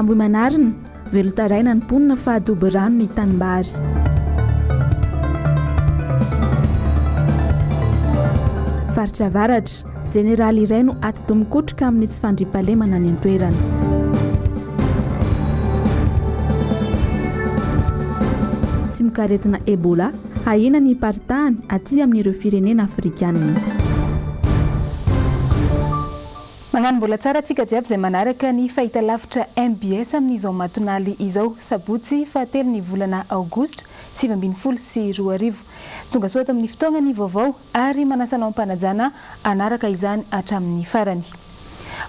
Ambohimanarina, velon-taraina ny mponina fa dobo rano ny tanimbary. Faritra Avaratra, Jeneraly iray no atidoha mikotroka amin'ny tsy fandriampahalemana any an-toerana. Tsimokaretina Ebola, ahiana ny hiparitahany aty amin'ireo firenena afrikanina. Magnano mbola tsara antsika jiaby izay manaraka ny fahitalavitra mbs amin'izao matonaly izao, sabotsy fahatelo ny volana aogositra 2019. Tonga soa ato amin'ny fotoagna ny vaovao ary manasa anao am-panajana hanaraka izany hatramin'ny farany.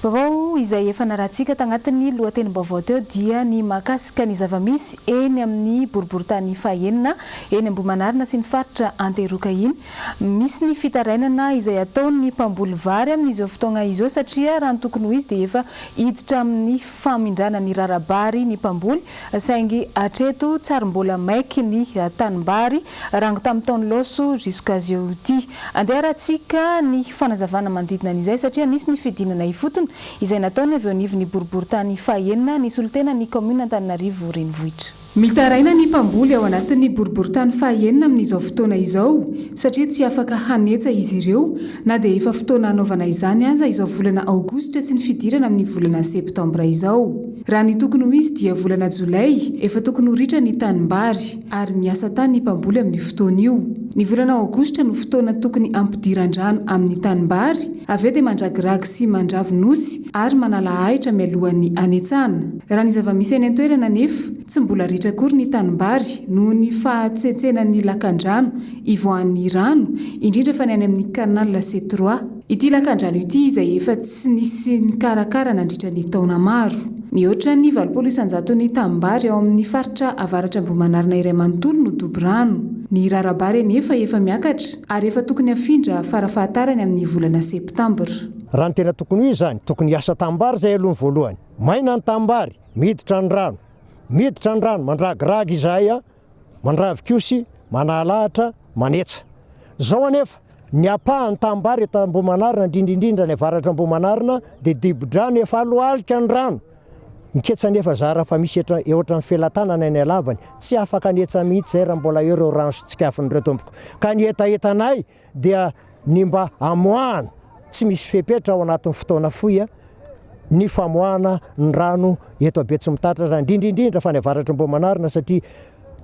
Vaovao izay efa narahantsika tagnatin'ny lohatenim-baovao teo dia ny mahakasika ny zava-misy eny amin'ny boriborintany fahenina eny Ambohimanarina sy ny faritra Antehiroka iny. Misy ny fitarainana izay ataon'ny mpamboly vary amin'izao fotoagna izao satria raha ny tokony ho izy dia efa hiditra amin'ny famindrana ny rara-bary ny mpamboly saingy hatreto tsary mbola maiky ny tanimbary rango tamin'ny taon'Loso jusqu'à zeo ity. Andeha arahantsika ny fanazavana manodidina an'izay satria nisy ny fidinana ifotony izay nataony avy eo anivon'ny boriborintany fahaenina nisolontena ny kaominina Antananarivo Renivohitra. Mitaraina ny mpamboly ao anatin'ny boriborintany fahaenina amin'izao fotoana izao satria tsy afaka hanetsa izy ireo na dia efa fotoana hanaovana izany aza izao volana aogositra sy ny fidirana amin'ny volana septambra izao. Raha ny tokony ho izy dia volana jolay efa tokony ho ritra ny tanimbary ary miasa tany ny mpamboly amin'io fotoana io. Ny volana aogositra no fotoana tokony hampidiran-drano amin'ny tanimbary, avy eo dia mandragiragy sy mandravinosy ary manala ahitra mialohan'ny hanetsana. Raha ny zava-misy any an-toerana anefa, tsy mbola ritra akory ny tanimbary noho ny fahatsentsenan'ny lakandrano ivoahan'ny rano, indrindra fa ny any amin'ny Canal C trois. Ity lakandrano ity izay efa tsy nisy nikarakara nandritra ny taona maro. Mihoatra ny 80 isan-jaton'ny tanimbary ao amin'ny faritra avaratra Ambohimanarina iray manontolo no dobo rano. Ny rara-bary anefa efa miakatra ary efa tokony hafindra farafahatarany amin'ny volana septambra. Raha ny tena tokony ho izy izany, tokony hiasa tanimbary izay aloha ny voalohany. Maina ny tanimbary, miditra ny rano. Miditra ny rano, mandragiragy izahay a, mandravikosy, manahalahatra, manetsa. Izao anefa, ny ampahan'ny tanimbary eto Ambohimanarina, indrindra indrindra any avaratr'Ambohimanarina, dia dibo-drano efa alohalika ny rano. Ny ketsa anefa zara fa misy eto ohatran'ny felatanana ny halavany. Tsy afaka hanetsa mihitsy izay raha mbola eo ireo rano sy tsikafona ireo tompoko. Ka ny hetahetanay dia ny mba hamoahana tsy misy fepetra ao anatin'ny fotoana fohy ny famoahana ny rano eto Betsimitatatra, indrindra indrindra fa ny avaratr'Ambohimanarina satria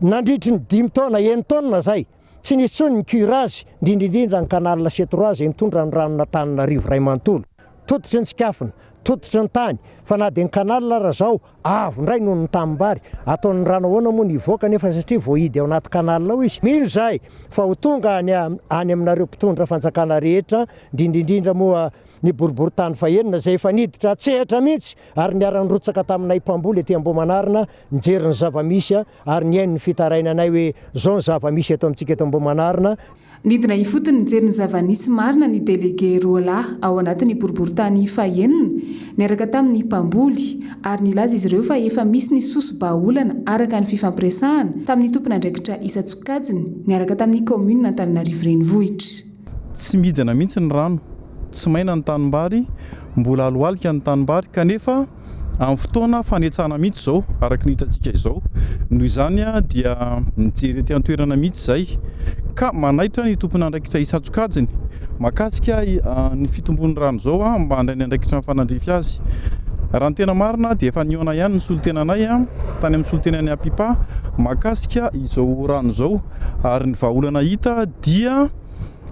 nandritry ny dimy taona, enin-taona izay, tsy nisy intsony ny curage, indrindra indrindra ny canal C trois izay mitondra ny ranon'Antananarivo iray manontolo. Tototry ny tsikafona, tototry ny tany, fa na dia ny canal ara izao Avo indray noho ny tanimbary. Ataon'ny rano ahoana moa ny hivoaka nefa satria voahidy ao anaty canal ao izy? Mino izahay fa ho tonga any any aminareo mpitondra fanjakana rehetra, indrindra indrindra moa ny boriborintany fahenina izay efa niditra an-tsehatra mihitsy ary niara-nirotsaka taminay mpamboly aty Ambohimanarina nijery ny zava-misy ary nihaino ny fitarainanay hoe izao ny zava-misy eto amintsika eto Ambohimanarina. Nidina ifotony nijery ny zava-nisy marina ny delege roa lahy ao anatin'ny boriborintany fahenina niaraka tamin'ny mpamboly ary nilaza izy ireo fa efa misy ny soso-bahaolana araka ny fifampiresahana tamin'ny tompon'andraikitra isan-tsokajiny niaraka tamin'ny kaominina Antananarivo Renivohitra. Tsy midina mihitsy ny rano, tsy maina ny tanimbary, mbola alohalika ny tanimbary kanefa amin'ny fotoana fanetsana mihitsy izao araka ny hitantsika izao. Noho izany dia mijery ety an-toerana mihitsy izay ka manaitra ny tompon'andraikitra isan-tsokajiny mahakasika ny fitombon'ny rano izao mba handray ny andraikitra mifanandrify azy. Raha ny tena marina dia efa nihaona ihany ny solontenanay tany amin'ny solontenan'ny APIPA mahakasika izao rano izao ary ny vahaolana hita dia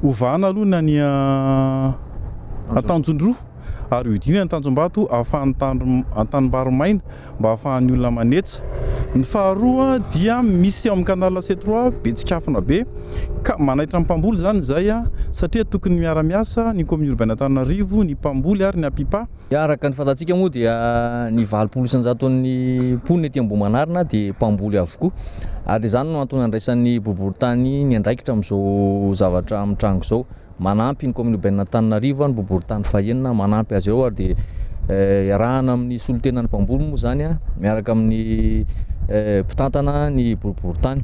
ovana aloha ny any Antanjondroa. ary hodihina ny tanjombato ahafahan'ny tanimbary maina mba ahafahan'ny olona manetsa. Ny faharoa dia misy ao amin'ny canal C trois be tsikafona be ka manaitra ny mpamboly izany izay satria tokony miara-miasa ny commune urbaine Antananarivo, ny mpamboly ary ny APIPA. Araka ny fantatsika moa dia ny 80 isan-jaton'ny mponina ety Ambohimanarina dia mpamboly avokoa ary izany no antony andraisan'ny boriborintany ny andraikitra amin'izao zavatra mitranga izao. Manampy ny kaominina urbaine Antananarivo ny boriborintany fahenina, manampy azy ireo ary dia iarahana amin'ny solontenan'ny mpamboly moa izany miaraka amin'ny mpitantana ny boriborintany.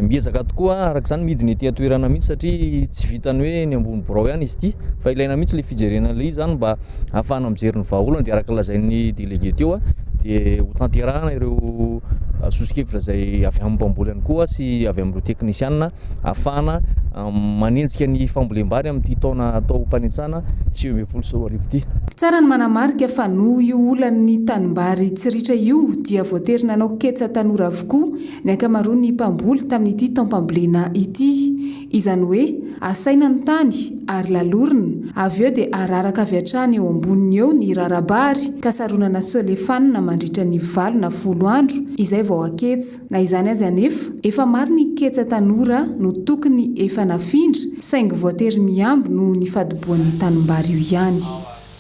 Miezaka tokoa araka izany midina ety an-toerana mihitsy satria tsy vitan'ny hoe ny ambony birao ihany izy ity fa ilaina mihitsy ilay fijerena an'ilay izy izany mba ahafahana mijery ny vahaolana dia araka ny lazain'ny délégué teo. Dia ho tanterahana ireo soso-kevitra izay avy amin'ny mpamboly ihany koa sy avy amin'ireo teknisianina ahafahana manenjika ny fambolem-bary amin'ity taona atao mpanetsana 2019 ity. Tsara ny manamarika fa noho io olan'ny tanimbary tsy ritra io dia voatery nanao ketsa tanora avokoa ny ankamaroan'ny mpamboly tamin'ity taom-pambolena ity. Izany hoe asaina ny tany ary lalorina, avy eo dia araraka avy hatrany eo amboniny eo ny rara-bary ka saronana solefanina mandritra ny valo na folo andro izay vao aketsa. Na izany aza anefa, efa maro ny ketsa tanora no tokony efa nafindra saingy voatery mihambo noho ny fadoboan'ny tanimbary io ihany.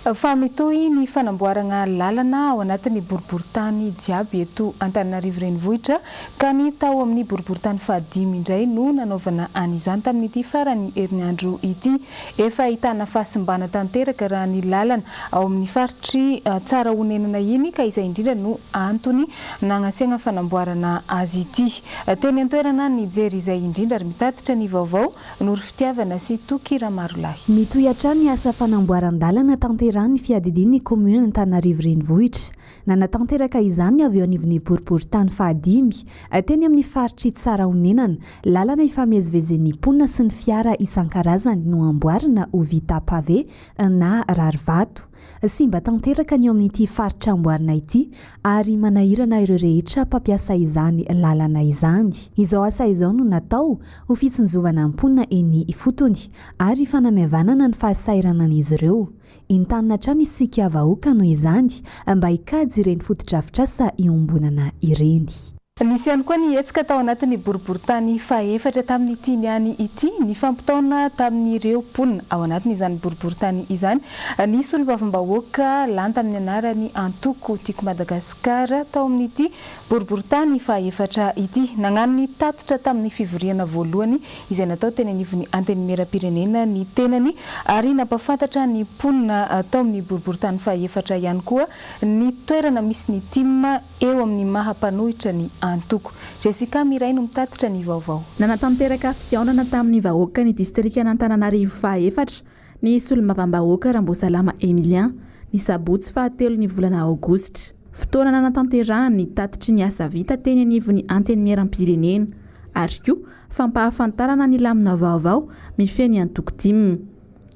Fa mitohy ny fanamboaragna lalana ao anatin'ny boriborintany jiaby eto Antananarivo Renivohitra ka ny tao amin'ny boriborintany fahadimy indray no nanaovana an'izany tamin'ity faran'ny herinandro ity. Efa ahitana fahasimbana tanteraka raha ny lalana ao amin'ny faritr'i Tsarahonenana iny ka izay indrindra no antony nagnasiagna fanamboarana azy ity. Teny an-toerana nijery izay indrindra ary mitatitra ny vaovao Noro Fitiavana sy Toky Ramarolahy. Mitohy hatrany ny asa fanamboaran-dalana tanterahin'ny fiadidian'ny kaominina Antananarivo Renivohitra. Nanatanteraka izany ny avy eo anivon'ny boriborintany fahadimy, teny amin'ny faritr'i Tsarahonenana. Lalana ifamezivezen'ny mponina sy ny fiara isan-karazany no amboarina ho vita pavé na rarivato. Simba tanteraka ny eo amin'ity faritra amboarina ity ary manahirana ireo rehetra mpampiasa izany lalana izany. Izao asa izao no natao ho fitsinjovana ny mponina eny ifotony ary fanamaivanana ny fahasahiranan'izy ireo. Entanina hatrany isika vahoaka noho izany mba hikajy ireny fotodrafitrasa iombonana ireny. Nisy ihany koa ny hetsika tao anatin'ny boriborintany fahefatra tamin'ity niany ity, nifampitaona tamin'ireo mponina ao anatin'izany boriborintany izany ny solombavambahoaka lany tamin'ny anaran'ny antoko Tiako Madagasikara tao amin'ity boriborintany fahefatra ity. Nagnano ny tatitra tamin'ny fivoriana voalohany izay natao teny anivon'ny Antenimierampirenena ny tenany ary nampahafantatra ny mponina tao amin'ny boriborintany fahefatra ihany koa ny toerana misy ny tim eo amin'ny maha mpanohitra ny antoko. Jessica Miray no mitatitra ny vaovao. Nanatanteraka fihaonana tamin'ny vahoakan'ny distrikan'Antananarivo fahaefatra ny solombavambahoaka Ramboasalama Emilien, ny sabotsy fahatelon'ny volana aogositra. Fotoana nanatanterahany ny tatitry ny asa vita teny anivon'ny Antenimierampirenena, ary koa fampahafantarana ny lamina vaovao mifehy ny antoko tim.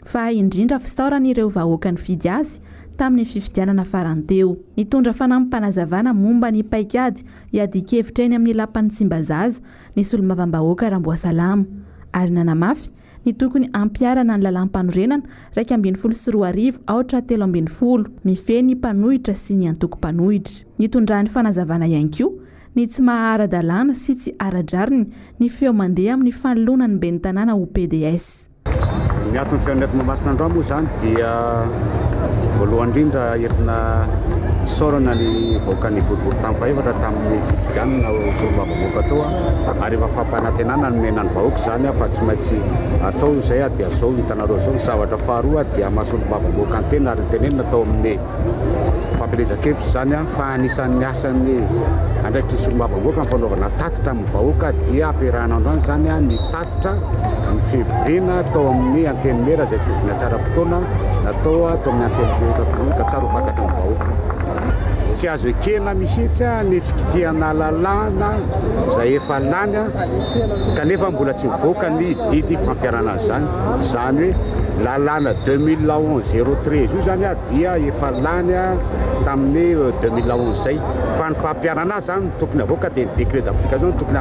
Fa indrindra fisaorana ireo vahoaka nifidy azy tamin'ny fifidianana farany teo. Nitondra fanampim-panazavana momba ny paikady hiadian-kevitra eny amin'ny lapan'i Tsimbazaza ny solombavambahoaka Ramboasalama ary nanamafy ny tokony hampiharana ny lalàmpanorenana 2011 aotra 13 mifehy ny mpanohitra sy ny antoko mpanohitra. Nitondrany fanazavana ihany koa ny tsy maha ara-dalàna sy tsy ara-drariny ny feo mandeha amin'ny fanoloana ny ben'ny tanàna ho pds. Ny anton'ny fihaonana eto Mahamasina androany moa izany dia voalohany indrindra entina isaorana ny vahoakan'ny boriborintany fahefatra tamin'ny fifidianana ho solombavambahoaka teo ary efa fampanantenana nomena ny vahoaka izany fa tsy maintsy atao izay dia izao hitanareo izao. Ny zavatra faharoa dia maha solombavambahoaka ny tena ary notenenina tao amin'ny fampielezan-kevitra izany fa anisan'ny asan'ny andraikitry ny solombavambahoaka ny fanaovana tatitra amin'ny vahoaka dia ampiarahana androany izany ny tatitra ny fivoriana tao amin'ny antenimiera izay fivoriana tsy ara-potoana natao tao amin'ny antenimieram-pirenena ka tsara ho fantatry ny vahoaka. Tsy azo ekena mihitsy ny fikitihana lalàna izay efa lany kanefa mbola tsy mivoaka ny didy fampiharana an'izany. Izany hoe lalàna 2011 013 io izany dia efa lany tamin'ny 2011 izay fa ny fampiharana azy izany no tokony avoaka dia ny décret d'application no tokony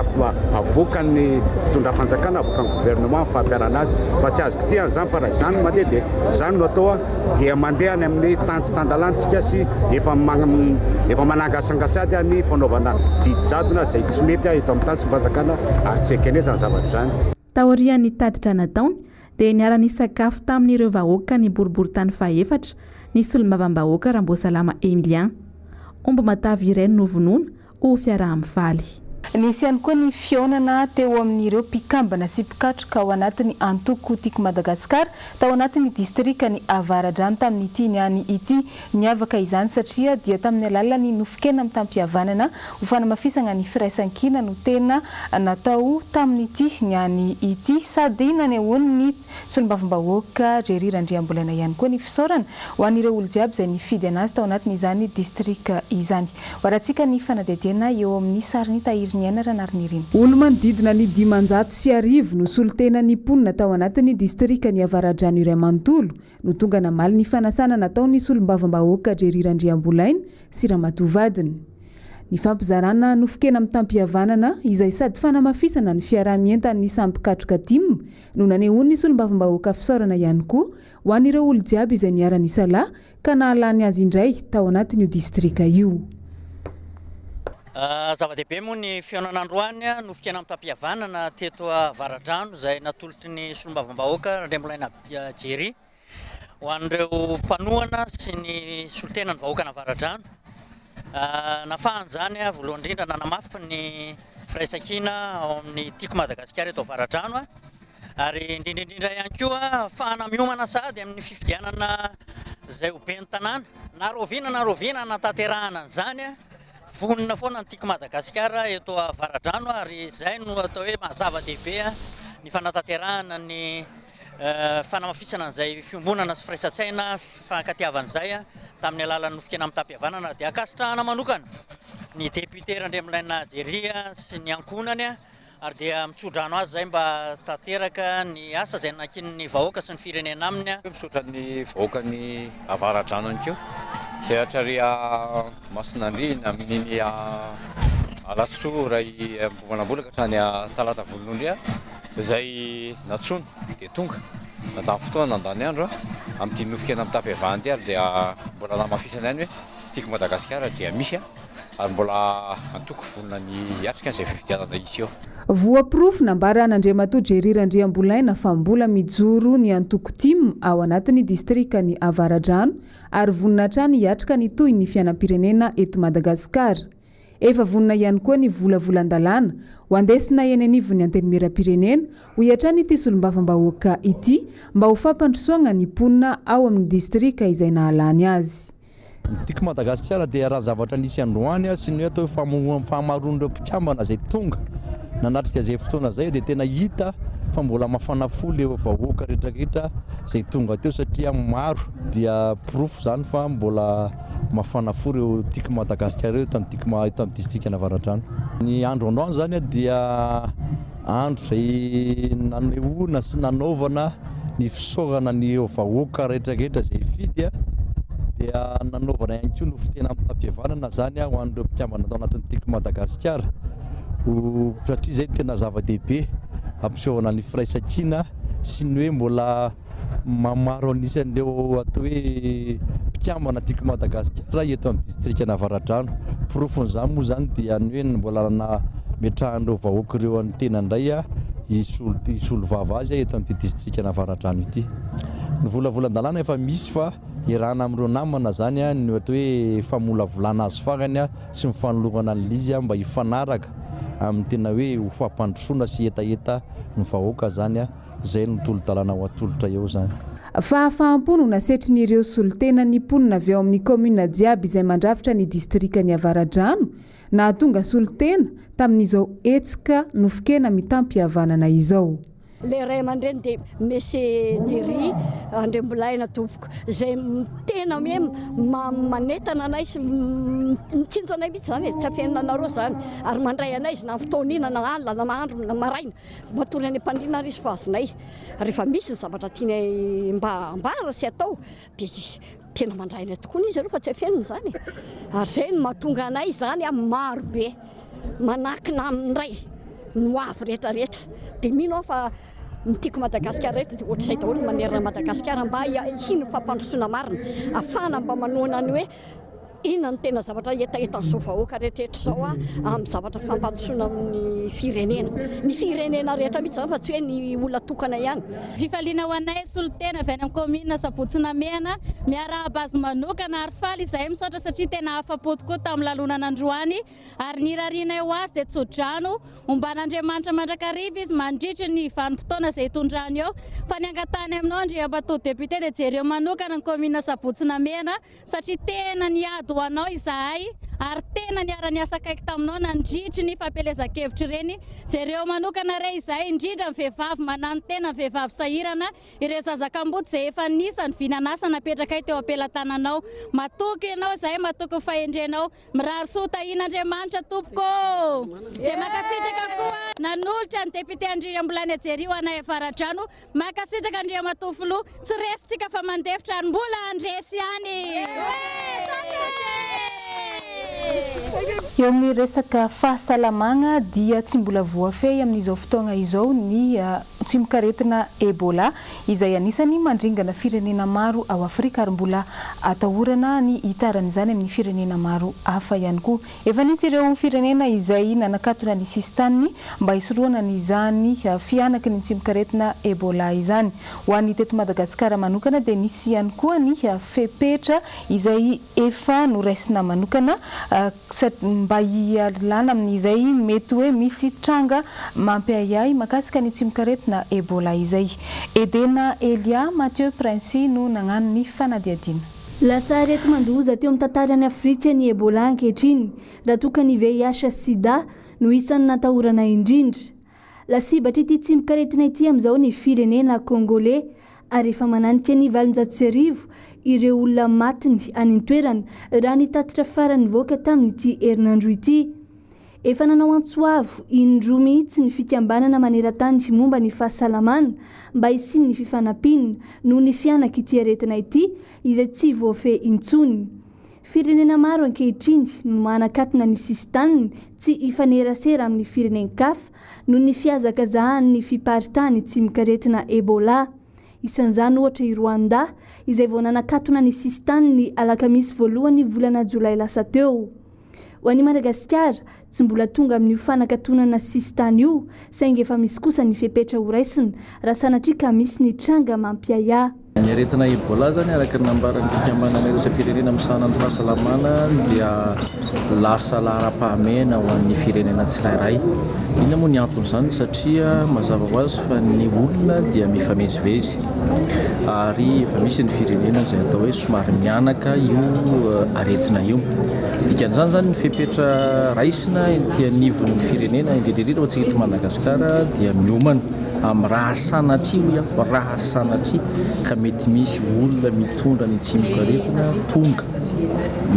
avoakan'ny mpitondra fanjakana, avoakan'ny gouvernement ny fampiharana azy fa tsy azo kitihana izany fa raha izany no mandeha dia izany no atao dia mandeha any amin'ny tany tsy tan-dalàna isika sy efa efa manangasangasiady ny fanaovana didy jadona izay tsy mety eto amin'ny tany sy ny fanjakana ary tsy ekena izany zavatra izany. Taorian'ny tatitra nataony dia niara-nisakafo tamin'ireo vahoakan'ny boriborintany fahefatra ny solombavambahoaka Ramboasalama Emilien. Omby matavy iray no novonoina ho fiaraha-mifaly. Nisy ihany koa ny fihaonana teo amin'ireo mpikambana sy mpikatroka ao anatin'ny antoko Tiako Madagasikara tao anatin'ny distrikan'i Avaradrano tamin'ity niany ity. Niavaka izany satria dia tamin'ny alalan'ny nofon-kena mitam-pihavanana ho fanamafisana ny firaisankina no tena natao tamin'ity niany ity sady nanehoan'ny Solombavambahoaka Jerry Randriambolaina ihany koa ny fisaorana ho an'ireo olo jiaby izay nifidy anazy tao anatin'izany distrika izany. Hoarahantsika ny fanadihadiana eo amin'ny sarin'i Tahiriniaina Ranarinirina. Olo-manodidina ny 1500 no solontenan'ny mponina tao anatin'ny distrikan'i Avaradrano iray manontolo no tonga namaly ny fanasana nataon'ny solombavambahoaka Jerry Randriambolaina sy ramatoa vadiny. Ny fampizarana nofon-kena mitam-pihavanana izay sady fanamafisana ny fiaraha-mientan'ny samy mpikatroka tim no nanehoan'ny solombavambahoaka fisaorana ihany koa ho an'ireo olo jiaby izay niara-nisalahy ka nahalany azy indray tao anatin'io distrika io. Zava-dehibe moa ny fihaonana androany nofon-kena mitam-pihavanana teto Avaradrano izay natolotry ny solombavambahoaka Randriambolaina Jerry ho an'ireo mpanohana sy ny solontenan'ny vahoakan'Avaradrano. Nafahana izany voalohany indrindra nanamafy ny firaisankina ao amin'ny Tiako Madagasikara eto Avaradrano ary indrindra indrindra ihany koa ahafahana miomana sahady amin'ny fifidianana izay ho ben'ny tanàna. Na rahoviana na rahoviana hanatanterahana an'izany, vonona foana ny Tiako Madagasikara eto Avaradrano ary izay no atao hoe maha zava-dehibe ny fanatanterahana ny Fanamafisana an'izay fiombonana sy firaisan-tsaina, fifankatiavana izay tamin'ny alalan'ny nofon-kena mitam-pihavanana dia ankasitrahana manokana ny député Randriamilaina Jerry sy ny ankohonany ary dia mitsodrano azy izay mba tanteraka ny asa izay nankinin'ny vahoaka sy ny firenena aminy. Misaotra ny vahoakan'i Avaradrano ihany koa izay hatrary Masinandriana amin'iny Alasora iray Ambohimanambola ka hatrany Talata Volonondry Izay nantsoina dia tonga, nandany fotoana, nandany andro amin'ity nofon-kena mitam-piavahana ity ary dia mbola namafisana ihany hoe Tiako Madagasikara dia misy ary mbola antoko vonona ny hiatrika an'izay fifidianana hisy eo. Voaporofo nambaran'Andriamatoa Jerry Randriambolaina fa mbola mijoro ny antoko tim ao anatin'ny distrikan'i Avaradrano ary vonona hatrany hiatrika ny tohin'ny fiainam-pirenena eto Madagasikara. Efa vonona ihany koa ny volavolan-dalàna ho andesina eny anivon'ny Antenimierampirenena, hoy hatrany ity solombavambahoaka ity, mba ho fampandrosoagna ny mponina ao amin'ny distrika izay nahalany azy. Ny Tiako Madagasikara dia raha zavatra nisy androany sy ny hoe atao hoe fahamaroan'ireo mpikambana izay tonga nanatrika izay fotoana izay dia tena hita fa mbola mafana fo ilay vahoaka rehetrarehetra izay tonga teo satria maro dia porofo izany fa mbola Mafana fo ireo Tiako Madagasikara ireo eto amin'ny Tiako eto amin'ny distrikan'Avaradrano. Ny andro androany izany dia andro izay nanehoana sy nanaovana ny fisaorana ny vahoaka rehetra rehetra izay hifidy dia nanaovana ihany koa ny fitena amim-pampihavanana izany ho an'ireo mpikambana tao anatin'ny Tiako Madagasikara ho satria izay no tena zava-dehibe hampisehoana ny firaisankina sy ny hoe mbola Mahamaro anisan'ireo atao hoe mpikambana Tiako Madagasikara eto amin'ny distrikan'Avaradrano. Porofon'izany moa izany dia ny hoe mbola nametrahan'ireo vahoaka ireo an'ny tena indray hisolo hisolo vava azy eto amin'ity distrikan'Avaradrano ity. Ny volavolan-dalàna efa misy fa iarahana amin'ireo namana izany ny atao hoe famolavolana azy farany sy ny fanolorana an'ilay izy mba hifanaraka amin'ny tena hoe ho fampandrosoana sy hetaheta ny vahoaka izany. Izay no tolo-dalàna ho atolotra eo izany. Fahafaham-po no nasetrin'ireo solontenan'ny mponina avy ao amin'ny kaominina jiaby izay mandrafitra ny distrikan'i Avaradrano nahatonga solontena tamin'izao hetsika nofon-kena mitam-pihavanana izao. Ilay ray aman-dreny dia Monsieur Jerry Andriambolaina tompoko izay tena hoe manentana anay sy mitsinjo anay mihitsy izany e, tsy afenina anareo izany ary mandray anay izy na fotoana inona na alina na andro na maraina. Matory any am-pandriana ary izy fa azonay. Rehefa misy ny zavatra tianay mba ambara sy atao dia tena mandray anay tokoa izy ireo fa tsy afenina izany e. Ary izay no mahatonga anay izany maro be manakina aminay ny ho avy rehetra rehetra. Dia mino aho fa ny Tiako Madagasikara rehetra dia ohatr'izay daholo ny manerana an'i Madagasikara mba hisian'ny fampandrosoana marina. Ahafahana mba manohana ny hoe. inona no tena zavatra hetahetan'izao vahoaka rehetrarehetra izao amin'ny zavatra fampandrosoana ny firenena. Ny firenena rehetra mihitsy izany fa tsy hoe ny olona tokana ihany. Fifaliana ho anay solontena avy any amin'ny kaominina Sabotsy Namehana, miarahaba azy manokana ary faly izahay misaotra satria tena afa-po tokoa tamin'ny lalonana androany ary ny irarianay ho azy dia tso-drano homban'Andriamanitra mandrakariva izy mandritry ny vanim-potoana izay hitondrany eo fa ny angatahany aminao Andriamatoa Député dia jereo manokana ny kaominina Sabotsy Namehana satria tena niady ho anao izahay ary tena niara-niasa akaiky taminao nandritry ny fampielezan-kevitra ireny. Jereo manokana re izahay, indrindra ny vehivavy mananotena, ny vehivavy sahirana, ireo zaza kamboty izay efa anisan'ny vinan'asa napetrakay teo am-pelatananao. Matoky ianao izahay, matoky ny fahendrenao. Mirary soa ho tahian'Andriamanitra tompoko ô! Dia mankasitraka koa nanolotra ny député Andriambolany Jerry ho anay Avaradrano. Mankasitraka Andriamatoa Filoha, tsy resintsika fa mandefitra ary mbola handresy ihany. Eo amin'ny resaka fahasalamagna dia tsy mbola voafehy amin'izao fotoagna izao ny tsimokaretina Ebola izay anisany mandringana firenena maro ao Afrika ary mbola atahorana ny hitaran'izany amin'ny firenena maro hafa ihany koa. Efa nisy ireo firenena izay nanakatona ny sisin-taniny mba hisorohana an'izany fihanaky ny tsimokaretina Ebola izany. Ho an'ny teto Madagasikara manokana dia nisy ihany koa ny fepetra izay efa noraisina manokana mba hialana amin'izay mety hoe misy tranga mampiahiahy mahakasika ny tsimokaretina Ebola izay. Edena Elia Mathieu Princy no nagnano ny fanadihadiana. Lasa areti-mandoza teo amin'ny tantaran'i Afrika ny Ebola ankehitriny, raha toa ka ny VIH sida no isan'ny natahorana indrindra. Lasibatr'ity tsimokaretina ity amin'izao ny firenena Kongoley ary efa mananika ny 1800 ireo olona matiny any an-toerana raha ny tatitra farany nivoaka tamin'ity herinandro ity. Efa nanao antso avo indroa mihitsy ny fikambanana maneran-tany momba ny fahasalamana mba hisian'ny fifanampiana noho ny fihanak'ity aretina ity izay tsy voafehy intsony. Firenena maro ankehitriny no manakatona ny sisin-taniny tsy hifanerasera amin'ny firenen-kafa noho ny fihazakazahan'ny fiparitahan'ny tsimokaretina Ebola. Isan'izany ohatra i Rwanda izay vao nanakatona ny sisin-taniny ny alakamisy voalohan'ny volana jolay lasa teo. Ho an'i Madagasikara, tsy mbola tonga amin'io fanakatonana sisintany io, saingy efa misy kosa ny fepetra horaisina raha sanatria ka misy ny tranga mampiahiahy. Ny aretina Ebola izany araka ny nambaran'ny fikambanana iraisam-pirenena misahana ny fahasalamana dia lasa laharam-pahamehana ho an'ny firenena tsirairay. Inona moa ny anton'izany? Satria mazava ho azy fa ny olona dia mifamezivezy ary efa misy ny firenena izay atao hoe somary mihanaka io aretina io. Dikan'izany izany ny fepetra raisina ety anivon'ny firenena, indrindra indrindra ho antsika eto Madagasikara dia miomana amin'ny raha sanatria hoy aho, raha sanatria ka mety misy olona mitondra ny tsimokaretina tonga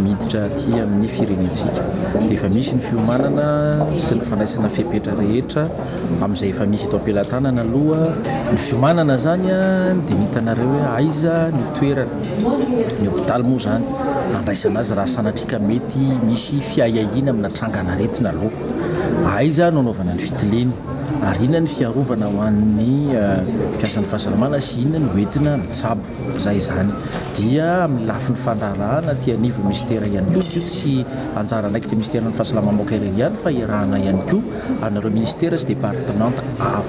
miditra aty amin'ny firenentsika. Dia efa misy ny fiomanana sy ny fandraisana fepetra rehetra Amin'izay efa misy eto am-pelatanana aloha, ny fiomanana izany dia ny hitanareo hoe aiza ny toerana, ny hopitaly moa izany handraisana azy raha sanatria ka mety misy fiahiahiana amina trangan'aretina aloha. Aiza no anaovana ny fitiliana ary inona ny fiarovana ho an'ny mpiasan'ny fahasalamana sy inona no hoentina mitsabo. Izay izany dia amin'ny lafiny fandraharahana aty anivon'ny minisitera ihany koa, io tsy anjara andraikitry ny minisiteran'ny fahasalamam-bahoaka irery ihany fa iarahana ihany koa anareo minisitera sy departemanta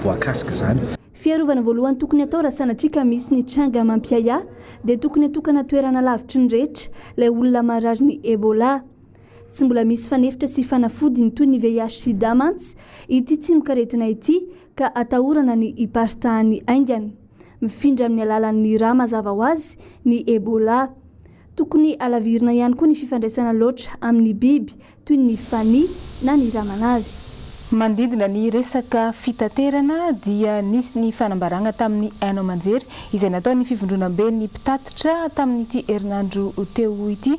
voakasika izany. Fiarovana voalohany tokony atao raha sanatria ka misy ny tranga mampiahiahy dia tokony atokana toerana lavitry ny rehetra ilay olona marary ny Ebola. Tsy mbola misy fanefitra sy fanafodiny toy ny VIH sida mantsy ity tsimokaretina ity ka atahorana ny hiparitahany haingana. Mifindra amin'ny alalan'ny ra mazava ho azy ny Ebola. Tokony halavirina ihany koa ny fifandraisana loatra amin'ny biby toy ny fanihy na ny ramanavy. Manodidina ny resaka fitaterana dia nisy ny fanambaragna tamin'ny haino aman-jery izay nataon'ny fivondronamben'ny mpitatitra tamin'ity herinandro teo ity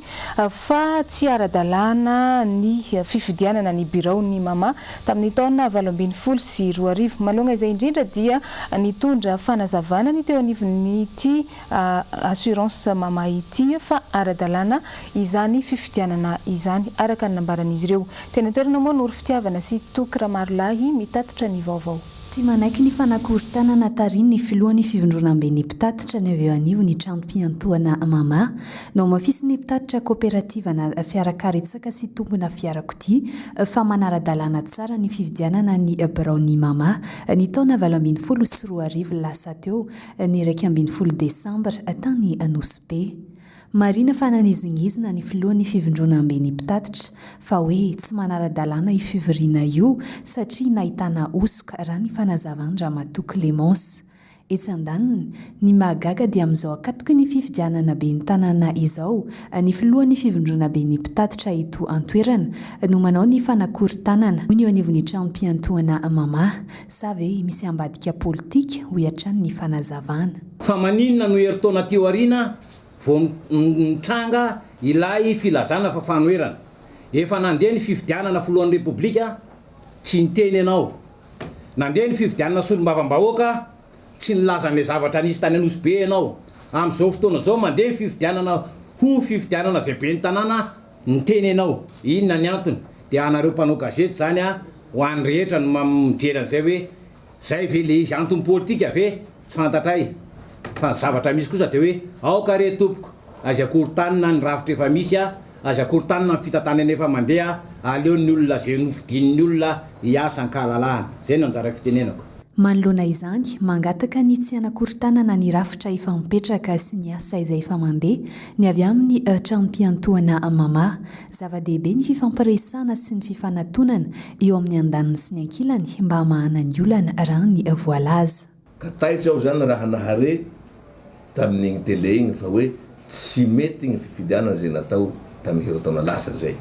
fa tsy ara-dalàna ny fifidianana ny biraon'ny Mama tamin'ny taona 2018. Manoloana izay indrindra dia nitondra fanazavana ny teo anivon'ity Assurance Mama ity fa ara-dalàna izany fifidianana izany, araka ny nambaran'izy ireo. Teny an-toerana moa Noro Fitiavana sy Toky Ramarolahy mitatitra ny vaovao. Tsy manaiky ny fanakorontanana tarihin'ny filohan'ny fivondronamben'ny mpitatitra ny avy eo anivon'ny tranom-piantohana Mama. Nohamafisin'ny mpitatitra kaoperativana fiarakaretsaka sy tompona fiarakodia fa manara-dalàna tsara ny fividianana ny biraon'ny Mama ny taona 2018 lasa teo ny 11 desambra tany Nosy Be. Marina fa nanizingizina ny filohan'ny fivondronamben'ny mpitatitra fa hoe tsy manara-dalàna io fivoriana io satria nahitana hosoka, raha ny fanazavan-dRamatoa Clémence. Etsy andaniny, ny mahagaga dia amin'izao ankatoky ny fifidianana ben'ny tanàna izao, ny filohan'ny fivondronaben'ny mpitatitra eto an-toerana no manao ny fanakorontanana, hoy ny eo anivon'ny tranom-piantohana Mama. Sa ve misy ambadika politika, hoy hatrany ny fanazavana. Fa maninona no herintaona aty aoriana vao mitranga ilay filazana fa fanoherana? Efa nandeha ny fifidianana filohan'ny Repoblika, tsy niteny ianao. Nandeha ny fifidianana solombavambahoaka, tsy nilaza an'ilay zavatra nisy tany Anosibe ianao. Amin'izao fotoana izao mandeha ny fifidianana ho fifidianana izay ben'ny tanàna, niteny ianao. Inona ny antony? Dia anareo mpanao gazety izany ho an'ny rehetra no mijery an'izay hoe Zay ve le izy? Antony politika ve? Tsy fantatray. Fa ny zavatra misy kosa dia hoe aoka re tompoko, aza korontanina ny rafitra efa misy a, aza korontanina ny fitantanana efa mandeha, aleo ny olona izay nofidin'ny olona hiasa an-kahalalahana. Zay no anjara fitenenako. Manoloana izany, mangataka ny tsy hanakorontanana ny rafitra efa mipetraka sy ny asa izay efa mandeha ny avy amin'ny tranom-piantohana Mama. Zava-dehibe ny fifampiresahana sy ny fifanatonana eo amin'ny andaniny sy ny ankilany mba hamahana ny olana, raha ny voalaza. Ka taitra aho zany raha nahare tamin'igny télé igny fa hoe tsy mety igny fifidianana zay natao tamin'ny herintaona lasa zay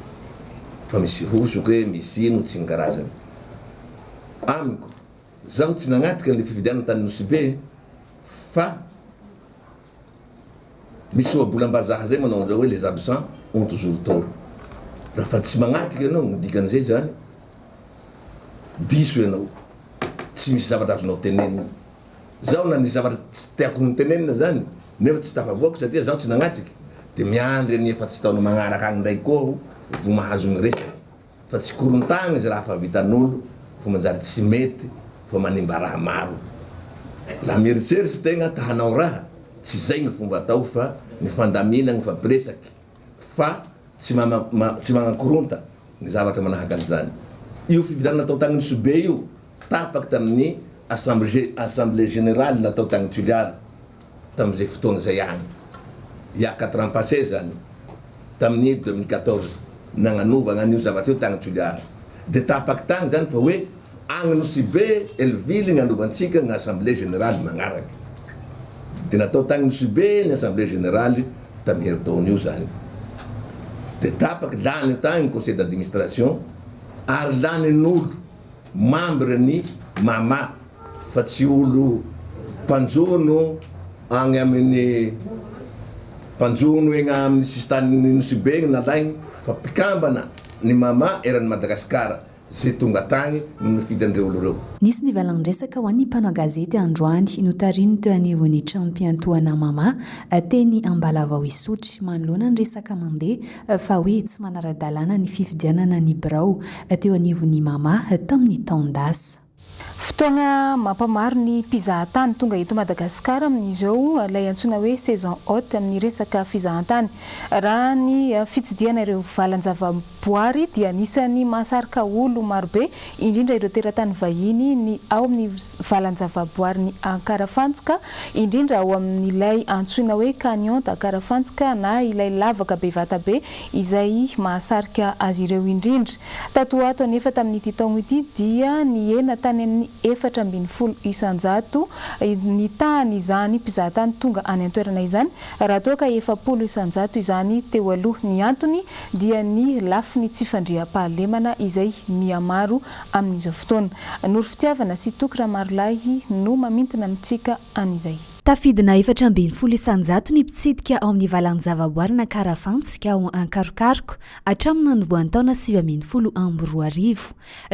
fa misy hosoka e, misy ino tsy ny karazany. Amiko, zaho tsy nagnatrika an'le fifidianana tany Nosy Be fa Misy ohabolam-bazaha zay manao an'izao hoe les absents ont toujours tort. Raha fa tsy magnatrika ianao, ny dikan'izay zany diso ianao, tsy misy zavatra azonao tenenina. Zaho na nisy zavatra tsy tiako notenenina zany nefa tsy tafavoako satria zaho tsy nagnatriky, de miandry an'ny efa tsy taona magnaraka agny ndraiky koa aho vo mahazo miresaky. Fa tsy korontagna izy raha fa vitan'olo fa manjary tsy mety fa manimba raha maro. Laha mieritseritsy tegna ta hanao raha, tsy zay gny fomba atao fa ny fandamina gny fampiresaky fa tsy tsy magnakoronta gny zavatra manahaka an'izany. Io fifidianana natao tagny Nosy Be io tapaky tamin'ny assemblée générale natao tagny Toliara. tamin'izay fotoana izay ihany, il y a quatre ans passé zany, tamin'ny 2014, nagnanovagna an'io zavatra io tagny Toliara. Dia tapaky tagny zany fa hoe agny Nosy Be, Hellville ny hanovantsika ny assemblée générale magnaraky. Dia natao tagny Nosy Be ny assemblée générale tamin'ny herintaona io zany. Dia tapaky, lany tagny ny conseil d'administration ary lanin'olo membre ny Mama. fa tsy olo mpanjono agny aminy mpanjono egna aminy sisintanin'i Nosy Be egny nalaigny fa mpikambana ny Mama eran'i Madagasikara ze tonga tagny no nifidy an'ireo olo reo. Nisy ny valan-dresaka ho an'ny mpanao gazety androany notarihiny teo anivon'ny tranom-piantohana Mama teny Ambalavao Isotry manoloana ny resaka mandeha fa hoe tsy manara-dalàna ny fifidianana ny birao teo anivon'ny Mama tamin'ny taon-dasa. Fotoana mampamaro ny mpizahatany tonga eto Madagasikara amin'izao ilay antsoina hoe saison haute amin'ny resaka fizahantany. Raha ny fitsidihana ireo valan-javaboary dia anisan'ny mahasarika olo marobe, indrindra ireo teratany vahiny ny ao amin'ny valan-javaboarin'i Ankarafantsika, indrindra ao amin'ilay antsoina hoe Canyon d'Ankarafantsika na ilay lavaka bevata be izay mahasarika azy ireo indrindra. Tato ho ato anefa tamin'ity taogno ity dia nihena tany amin'ny 14% ny tahan'izany mpizahatany tonga any an-toerana izany raha toa ka 40% izany teo aloha. Ny antony dia ny lafiny tsy fandriampahalemana izay mihamaro amin'izao fotoana. Noro Fitiavana sy Toky Ramarolahy no mamintina amintsika an'izay. Tafidina 14% ny mpitsidika ao amin'ny valan-javaboarin'Ankarafantsika ao Ankarokaroka hatramin'ny nanombohan'ny taona 2019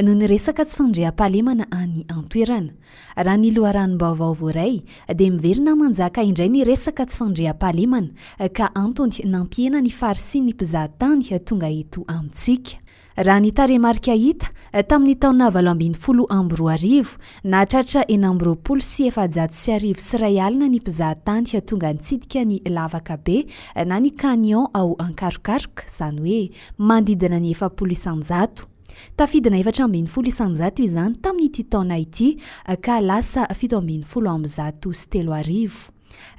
noho ny resaka tsy fandriampahalemana any an-toerana. Raha ny loharanom-baovao voaray dia miverina manjaka indray ny resaka tsy fandriampahalemana ka antony nampihena ny faharisian'ny mpizahatany tonga eto amintsika. Raha ny tarehimarika hita, tamin'ny taona 2018, nahatratra 1426 iray ny mpizahatany tonga nitsidika ny lavaka be na ny canyon ao Ankarokaroka, izany hoe manodidina ny 40%. Tafidina 14% izany tamin'ity taona ity ka lasa 3117.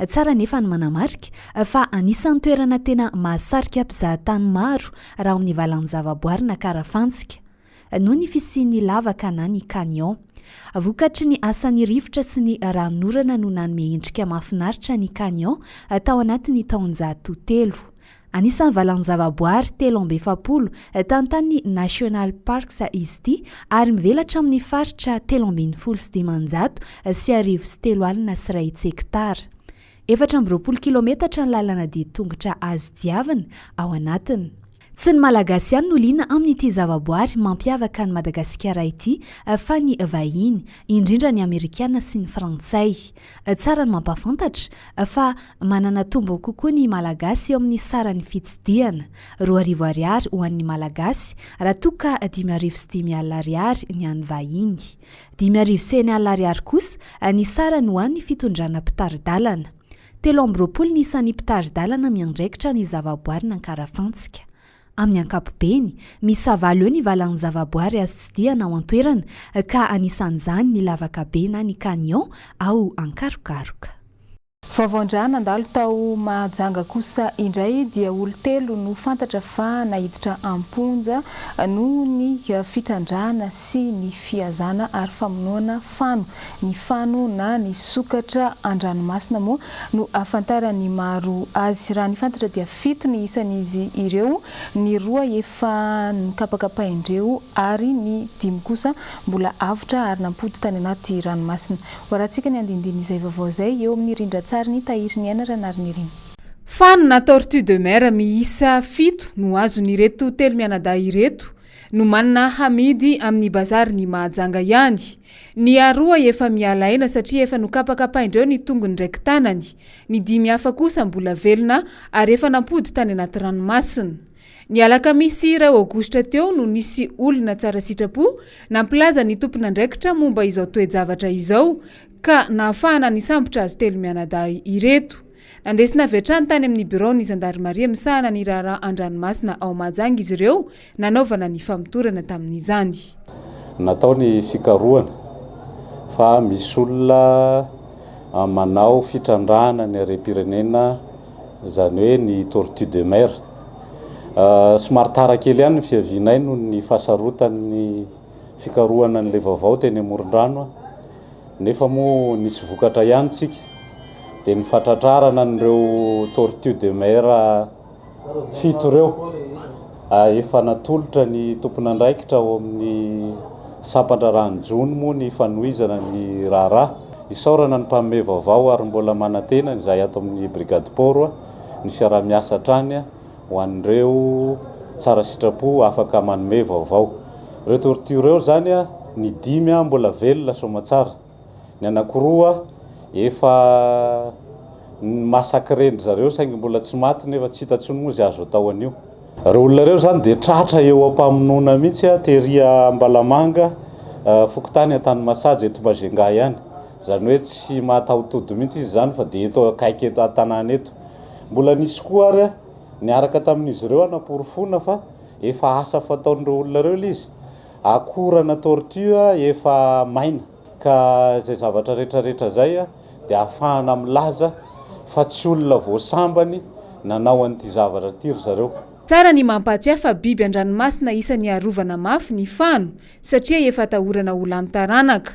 Tsara anefa ny manamarika fa anisan'ny toerana tena mahasarika mpizahatany maro raha ao amin'ny valan-javaboary Ankarafantsika, noho ny fisian'ny lavaka na ny canyon. Vokatry ny asan'ny rivotra sy ny ranonorana no nanome endrika mahafinaritra ny canyon tao anatin'ny taonjato telo. Anisan'ny valan-javaboary 43 tantanin'ny National Parks izy ity ary mivelatra amin'ny faritra 1513 130 hektara. 24 kilometatra ny lalana dia tongotra azo diavina ao anatiny. Tsy ny Malagasy ihany no liana amin'ity zavaboary mampiavaka an'i Madagasikara ity fa ny vahiny, indrindra ny Amerikana sy ny Frantsay. Tsara ny mampahafantatra fa manana tombony kokoa ny Malagasy eo amin'ny saran'ny fitsidihana, 2000 ariary ho an'ny Malagasy raha toa ka 5005 ariary ny an'ny vahiny. 6005 ariary kosa ny sarany ho an'ny fitondrana mpitari-dalana. 23 ny isan'ny mpitari-dalana miandraikitra ny zavaboarin'Ankarafantsika. Amin'ny ankapobeny, miisa valo eo ny valan-javaboary azo tsidihana ao an-toerana ka anisan'izany ny lavaka be na ny canyon ao Ankarokaroka. Vaovaon-draha nandalo tao Mahajanga kosa indray dia olon-telo no fantatra fa naiditra am-ponja noho ny fitrandrahana sy ny fihazana ary famonoana fano. Ny fano na ny sokatra an-dranomasina moa no ahafantaran'ny maro azy. Raha ny fantatra dia fito ny isan'izy ireo, ny roa efa nokapakapain-dreo ary ny dimy kosa mbola avotra ary nampody tany anaty ranomasina. Hoarahantsika ny andinindin'izay vaovao izay eo amin'ny rindran-tsarin'i Tahiriniaina Ranarinirina. Fano na tortue de mer miisa fito no azon'ireto telo mianadahy ireto nomanina hamidy amin'ny bazarin'i Mahajanga ihany. Ny aroa efa miala aina satria efa nokapakapain-dreo ny tongony raiki-tanany. Ny dimy hafa kosa mbola velona ary efa nampody tany anaty ranomasina. Ny alakamisy iray aogositra teo no nisy olona tsara sitrapo nampilaza ny tompon'andraikitra momba izao toe-javatra izao ka nahafahana nisambotra azy telo mianadahy ireto. Nandesina avy hatrany tany amin'ny biraon'ny zandarimaria misahana ny raharaha an-dranomasina ao Mahajanga izy ireo nanaovana ny famotorana tamin'izany. Natao ny fikarohana fa misy olona manao fitrandrahana ny harem-pirenena izany hoe ny tortue de mer. Somary tara kely ihany ny fiavianay noho ny fahasarotan'ny fikarohana an'ilay vaovao teny amoron-drano. Nefa moa nisy vokatra ihany tsika dia ny fatratrarana an'ireo tortue de mer fito ireo. Efa natolotra ny tompon'andraikitra ao amin'ny sampan-draharahan'ny jono moa ny fanohizana ny raharaha. Isaorana ny mpanome vaovao ary mbola manantena izahay ato amin'ny Brigade Port ny fiaraha-miasa hatrany ho an'ireo tsara sitrapo afaka manome vaovao. Ireo tortue ireo izany, ny dimy mbola velona soamatsara, ny anankiroa efa massacrer-ndry zareo saingy mbola tsy maty nefa tsy hita intsony moa izay azo atao an'io. Ireo olona ireo izany dia tratra eo am-pamonoana mihitsy tery Ambalamanga, fokontany Antanimasaja eto Majunga ihany. Izany hoe tsy mahataho-tody mihitsy izy izany fa dia eto akaiky eto an-tanàna eto. Mbola nisy koa ary niaraka tamin'izy ireo hanaporofoana fa efa asa fataon'ireo olona ireo ilay izy. Akorana tortue efa maina. Ka izay zavatra rehetrarehetra izay dia ahafahana milaza fa tsy olona vao sambany nanao an'ity zavatra ity ry zareo. Tsara ny mampahatsiahy fa biby an-dranomasina isan'ny arovana mafy ny fano satria efa atahorana ho lany taranaka.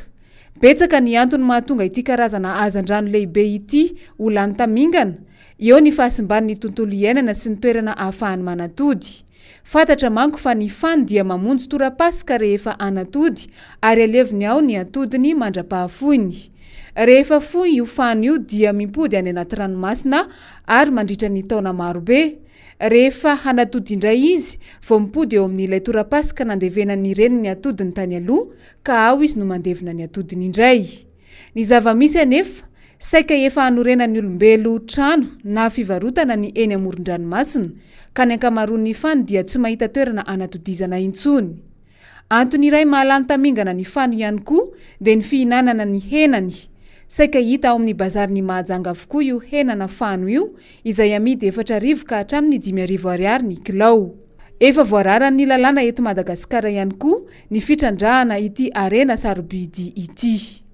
Betsaka ny antony mahatonga ity karazana hazandrano lehibe ity ho lany tamingana, eo ny fahasimban'ny tontolo iainana sy ny toerana ahafahany manatody. Fantatra manko fa ny fano dia mamonjy torapasika rehefa hanatody ary aleviny ao ny atodiny mandra-pahafoiny. Rehefa foy io fano io dia mimpody any anaty ranomasina ary mandritra ny taona marobe. Rehefa hanatody indray izy vao mipody eo amin'ilay torapasika nandevenan'ny reniny atodiny tany aloha ka ao izy no mandevina ny atodiny indray. Ny zava-misy anefa, Saika efa hanorenan'ny olombelo trano na fivarotana ny eny amoron-dranomasina, ka ny ankamaroan'ny fano dia tsy mahita toerana hanatodizana intsony. Antony iray mahalany tamingana ny fano ihany koa dia ny fihinanana ny henany. Saika hita ao amin'ny bazarin'i Mahajanga avokoa io henana fano io izay amidy 4000 ka hatramin'ny 5000 ariary ny kilao. Efa voararan'ny lalàna eto Madagasikara ihany koa ny fitrandrahana ity harena sarobidy ity.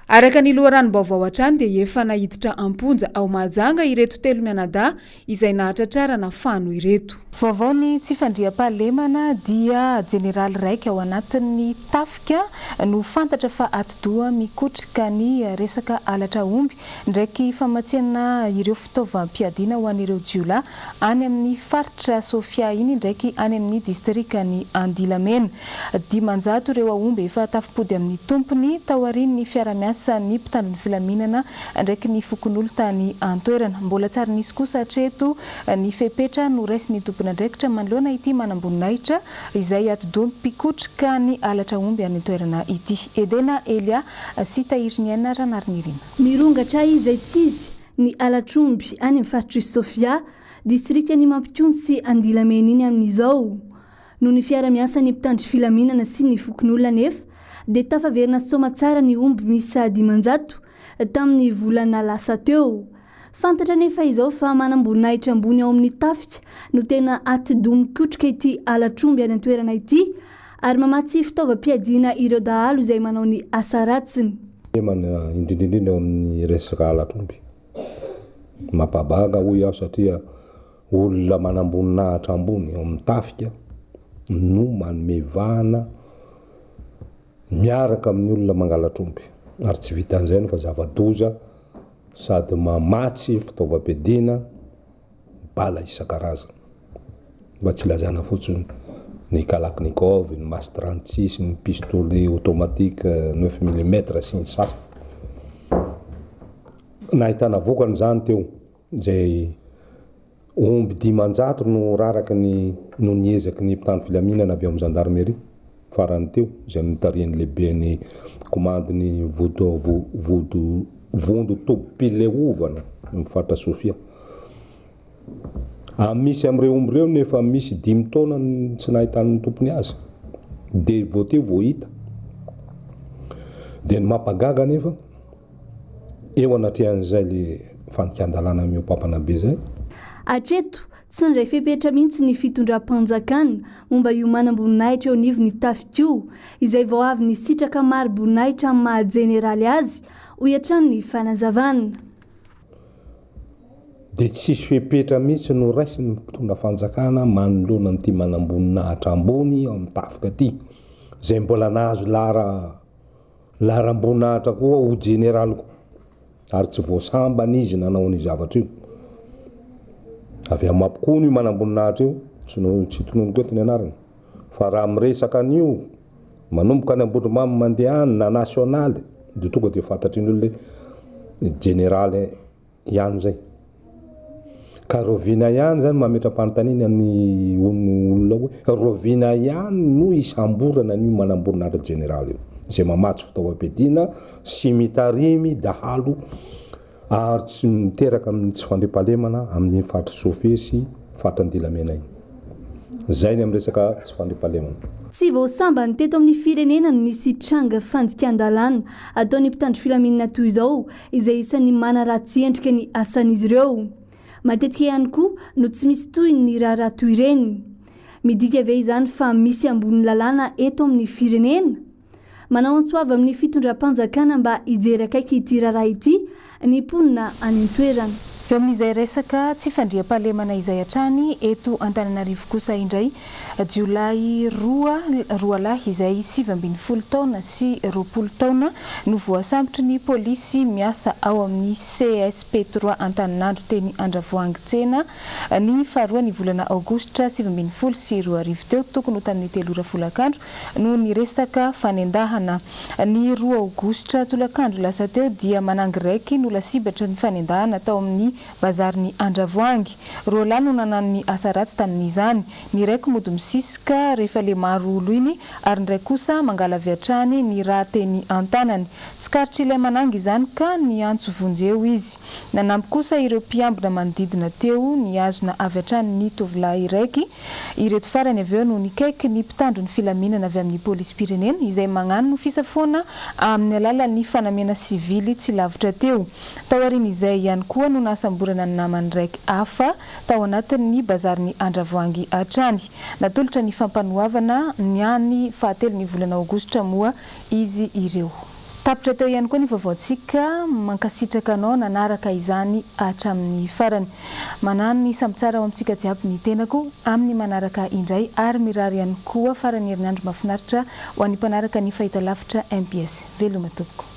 Araka ny loharanom-baovao hatrany dia efa naiditra am-ponja ao Mahajanga ireto telo mianadahy izay nahatratrarana fano ireto. Vaovao ny tsy fandriampahalemana dia jeneraly raika ao anatin'ny tafika no fantatra fa atidoha mikotrika ny resaka halatra omby ndraiky famatsiana ireo fitaovam-piadiana ho an'ireo jiolahy any amin'ny faritra Sofia iny ndraiky any amin'ny distrikan'i Andilamena. 500 ireo aomby efa tafipody amin'ny tompony taorian'ny fiara-miasan'ny mpitandro ny filaminana ndraiky ny fokonolona tany an-toerana. Mbola tsy ary nisy kosa hatreto ny fepetra noraisin'ny tompon'andraikitra manoloana ity manamboninahitra izay atidoha mpikotrika ny halatra omby any an-toerana ity. Edena Elia sy Tahiriniaina Ranarinirina. Mirongatra izaitsizy ny halatr'omby any amin'ny faritr'i Sofia, distrikan'i Mampikony sy Andilamena iny amin'izao. Noho ny fiara-miasan'ny mpitandro filaminana sy ny fokonolona anefa dia tafaverina soamatsara ny omby miisa 500 tamin'ny volana lasa teo. Fantatra anefa izao fa manamboninahitra ambony ao amin'ny tafika no tena atidoha mikotrika ity halatr'omby any an-toerana ity ary mamatsy fitaovam-piadiana ireo dahalo izay manao ny asa ratsiny. Indrindra indrindra eo amin'ny resaka halatr'omby. Mampabanga hoy aho satria Olona manamboninahitra ambony ao amin'ny tafika no manome vahana miaraka amin'ny olona mangalatr'omby. Ary tsy vitan'izay ihany fa zava-doza sady mamatsy fitaovam-piadiana, bala isan-karazany. Mba tsy ilazana fotsiny ny kalachnikov, ny mas 36, ny pistolet automatique neuf millimètre sy ny sisa. Nahitana vokany izany teo. Izay omby 500 no raraky ny noho ny ezaky ny mpitandro filaminana avy ao amin'ny zandarmeria farany teo, izay notarihan'ny lehiben'ny komandin'ny vodo vodo vondron-tobim-pileovana ny faritra Sofia. Amin'ny misy amin'ireo omby ireo no efa misy dimy taona no tsy nahitan'ny tompony azy, dia vao teo vao hita. Dia ny mampagaga anefa, Eo anatrehan'izay le fandikan-dalàna mihoa-pampana be zay. Hatreto, tsy nandray fepetra mihitsy ny fitondram-panjakana momba io manamboninahitra eo anivon'ny tafika io, izay vao avy nisitraka mari-boninahitra amin'ny maha jeneraly azy, hoy hatrany ny fanazavana. Dia tsisy fepetra mihitsy noraisin'ny mpitondra fanjakana manoloana an'ity manamboninahitra ambony ao amin'ny tafika ity, izay mbola nahazo lahara Laharam-boninahitra koa ho jeneraly koa ary tsy vao sambany izy nanao an'io zavatra io. Avy amin'ny mampikono io manamboninahitra io, tsy no tsy tononiko eto ny anarany, fa raha miresaka an'io manomboka any Ambondromamy mandeha any na nasionaly dia tonga dia fantatry ny olona hoe jeneraly ihany zay. Ka raoviana ihany zany mametra-panontaniana ny olona hoe raoviana ihany no hisamborana an'io manamboninahitra jeneraly io izay mamatsy fitaovam-piadiana sy mitarimy dahalo ary tsy miteraka amin'ny tsy fandriampahalemana amin'iny faritr'i Sofia sy faritra Andilamena iny. Zay ny amin'ny resaka tsy fandriampahalemana. Tsy vao sambany teto amin'ny firenena no nisy tranga fandikan-dalàna ataon'ny mpitandro filaminana toy izao izay isan'ny manaratsy endrika ny asan'izy ireo. Matetika ihany koa no tsy misy tohiny ny raharaha toy ireny. Midika ve izany fa misy ambonin'ny lalàna eto amin'ny firenena? Manao antso avo amin'ny fitondram-panjakana mba hijery akaiky ity raharaha ity ny mponina any an-toerana. Eo amin'izay resaka tsy fandriampahalemana izay hatrany eto Antananarivo kosa indray, jiolahy roa roalahy izay 19 taona sy 20 taona no voasambotry ny polisy miasa ao amin'ny CSP trois Antaninandro teny Andravoahangy Tsena ny faharoa ny volana aogositra 2019 teo tokony ho tamin'ny telo ora folakandro noho ny resaka fanendahana. Ny roa aogositra tolakandro lasa teo dia manangiraiky no lasibatry ny fanendahana tao amin'ny. bazarin'i Andravoahangy. Roalahy no nanano ny asa ratsy tamin'izany. Ny raiky mody misisika rehefa le maro olo iny ary ny ray kosa mangala avy hatrany ny raha teny an-tanany. Tsikaritr'ilay manangy izany ka niantso vonjeo izy. Nanampy kosa ireo mpiambina manodidina teo nihazona avy hatrany ny tovolahy raiky. Ireto farany avy eo no nikaiky ny mpitandro ny filaminana avy amin'ny polisim-pirenena izay magnano fisafoana amin'ny alalan'ny fanamiana sivily tsy lavitra teo. Taorian'izay ihany koa no nahasamborana ny namany raiky hafa tao anatin'ny bazarin'i Andravoahangy hatrany. Natolotra ny fampanoavana ny any fahatelon'ny volana aogositra moa izy ireo. Tapitra teo ihany koa ny vaovaontsika, mankasitraka anao nanaraka izany hatramin'ny farany. Manano ny samy tsara ao amintsika jiaby ny tenako amin'ny manaraka indray ary mirary ihany koa faran'ny herinandro mahafinaritra ho an'ny mpanaraka ny fahitalavitra mbs. Veloma tompoko.